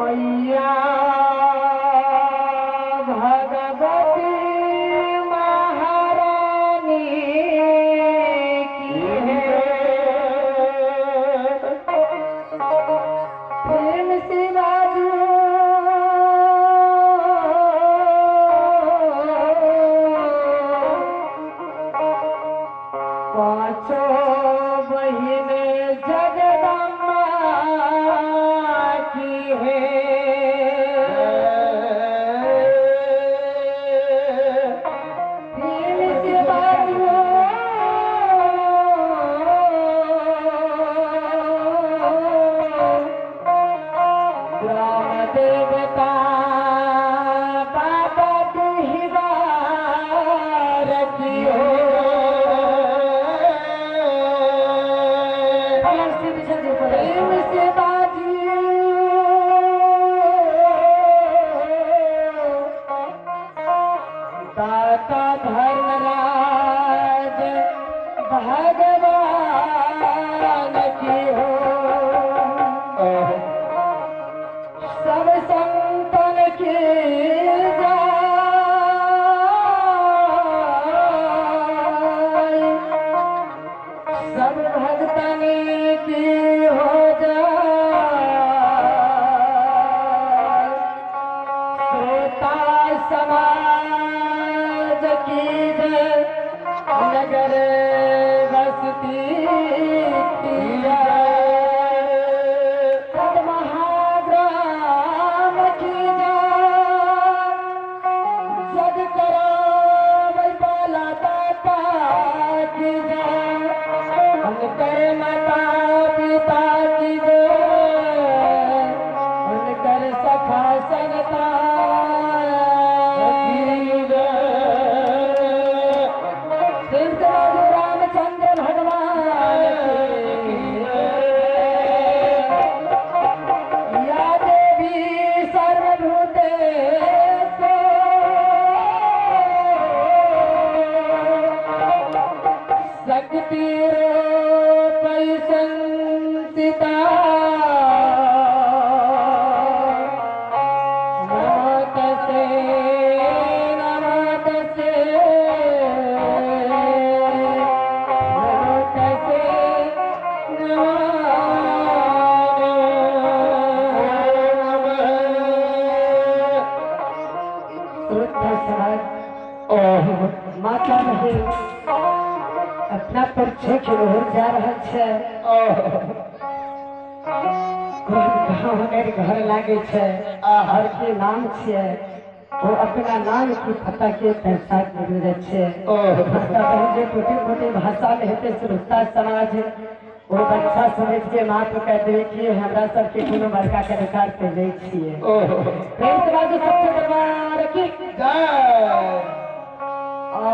मैया भगवती महारानी की है। प्रेम से बाजू पाँचों बहिन जगदम्बा की है। प्रेम से बाजू ग्राम देवता बाबा डिहबार की हो। प्रेम से बाजू दाता धर्मराज भगवान की हो। सब संतन की जय, सब भगतन की हो जाए। श्रोता समाज की जय, नगर बस्ती की जय, पद महाग्राम की जय, जग करावै बाला दाता की जय, उनकर माता पिता की जय, उनकर सखा संता की जय। प्रेम से बाजू रामचंद्र भगवान की जय। या देवी सर्वभूतेषु शक्तिरूपै संस्थिता, नमो तस्यै नमो तस्यै नमो तस्यै नमः। श्रोता समाज, माता बहिन अपना परिचय के ओर जा रहा छै। कोन गाँव अगर घर लागे छै और के नाम छियै, वो अपना नाम की पता के दर्शा जरूरत छै। माता बहिन जे छोटे छोटे भाषा में हेतै श्रोता समाज, वो बच्चा समझ के माफ कर देवे कि हमरा सबके कोनो बड़का कलाकार पे नहीं छियै। प्रेम से बाजू सच्चे दरबार की जय। आ